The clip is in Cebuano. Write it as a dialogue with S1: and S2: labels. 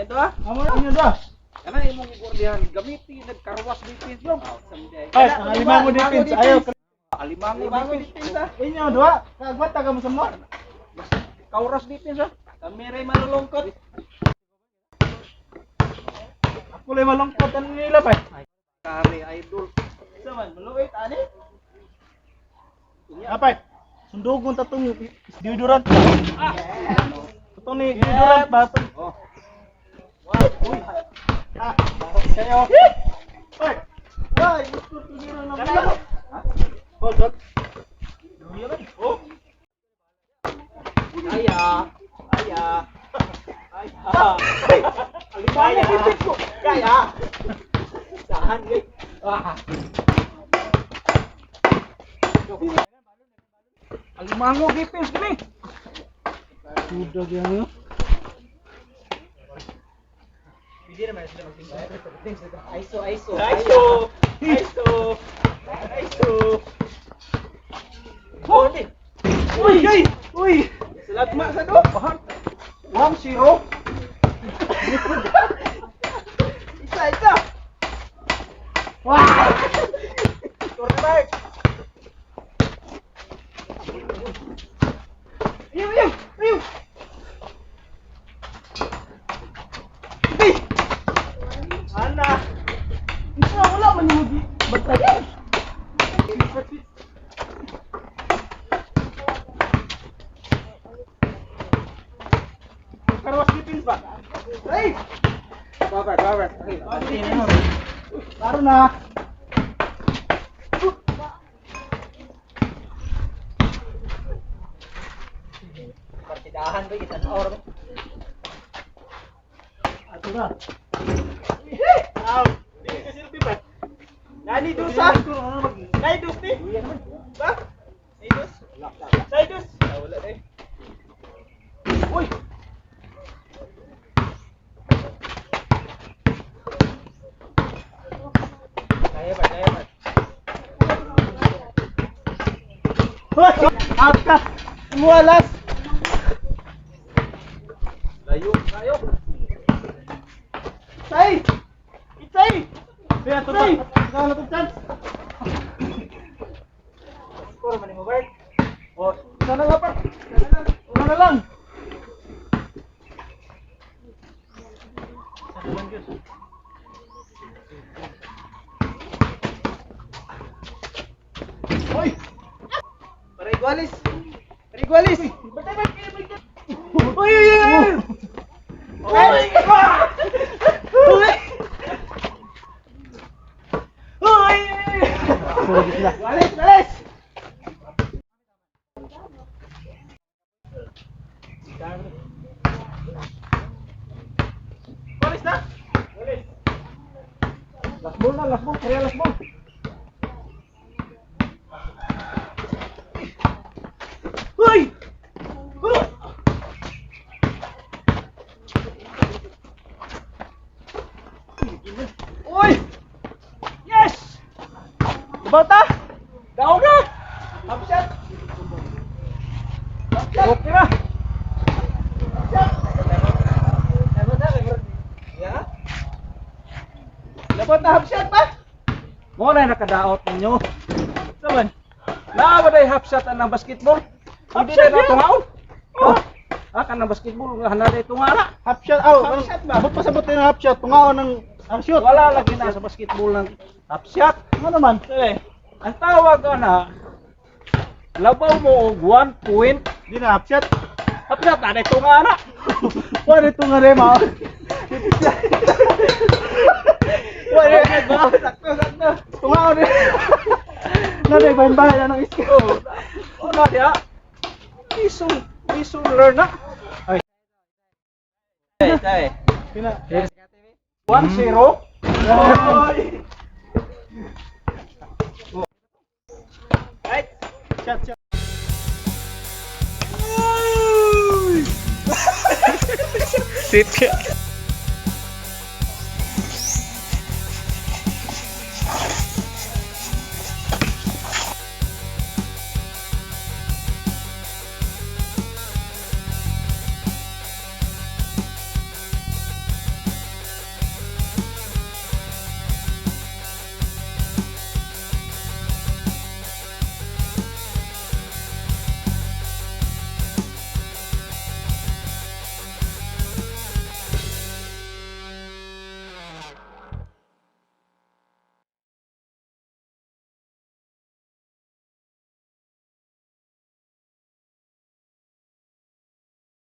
S1: Ayan to ah.
S2: Amo na inyo da.
S1: Kana imong gigordihan gamiti nagkarwas defense yo.
S2: Ay, ang alimango defense. Ayaw.
S1: Alimango defense.
S2: Ah. Inyo duha. Kagwata ka mo sa mo.
S1: Kauras defense ah.
S3: Kami rin malulungkot.
S2: Ako lang malungkot ano nila pa.
S1: Kare idol.
S2: Sa man, maluit ani. Apay. Sundugon ta tong deodorant. Ah. Ito ni deodorant ba to?
S1: Oh.
S2: Uy. Ah, kayo. Oy. Why? Gusto ko na na. Hold on.
S1: Oh. Aya. Aya. Aya.
S2: Alimango defense ko.
S1: Kaya. Saan eh? Ah. Alimango defense gini.
S2: Sudah yan.
S3: Pwede naman sila mag-tingin. ISO, ISO.
S2: ISO. ISO. ISO.
S1: Oh.
S2: Uy! Ay! Uy!
S1: Lagma sa do. 1-0.
S3: Isa, isa.
S2: Wow!
S1: Tornado.
S2: Ayaw, ayaw! Ayaw! Ay! Ana! Isa, wala man yung mag- bantayan. Karwas Philippines ba? Ay!
S1: Cover, cover. Okay.
S2: Klaro na.
S3: Partidahan ba kita or
S2: Ato na. Aw! Di ka silbi ba?
S3: Nani dusa? Nani dus ni? Ba? Nani dus? Nani dus? Ah, wala eh.
S1: Uy.
S3: Kaya ba, kaya ba?
S2: Hoy! Out ka! Mualas!
S1: Layo kayo.
S2: Itay! Itay! Kaya to pa. Ikaw na to chance.
S3: Score man mo, Bert.
S2: Oh, isa na lang pa. Isa na lang. Hoy!
S3: Para igualis. Para igualis.
S2: Uy, uy, uy, uy!
S3: Uy!
S2: Uy! Uy!
S3: Igualis, igualis.
S2: Walis na? Walis. Last ball na, last ball. Kaya last ball. Uy! Uy! Uy! Yes! Bata!
S1: Down na.
S3: Half shot.
S1: Okay na.
S3: Labot na, Ya. Labot na half shot pa.
S1: Mo na nakadaot ninyo.
S2: Saman?
S1: Naa ba day half shot ang basketball?
S2: Half
S1: Hindi
S2: shot
S1: na
S2: yan.
S1: tungaon. Oh. Ah, kanang basketball nga hana day tungara.
S2: Half shot. Oh,
S3: Half shot ba?
S2: Abot pa sa buti ng half shot. Tungaon ng half shot.
S1: Wala lagi na sa basketball ng half shot.
S2: Ano naman?
S1: Eh, ang tawag ana labaw mo og 1 point.
S2: Hindi na half shot.
S1: Half shot na day tungara.
S2: Wala ito nga rin, ma.
S3: Wala na ba? Sakto, sakto.
S2: Tungaon rin. Nanay, bahin-bahin na ng iska.
S1: Oh, na diya. Iso, iso learn na.
S2: Ay.
S3: Tay, tay.
S2: Pina.
S1: 1-0.
S2: Oy!
S3: Right.
S2: Shot, shot.
S1: Sit.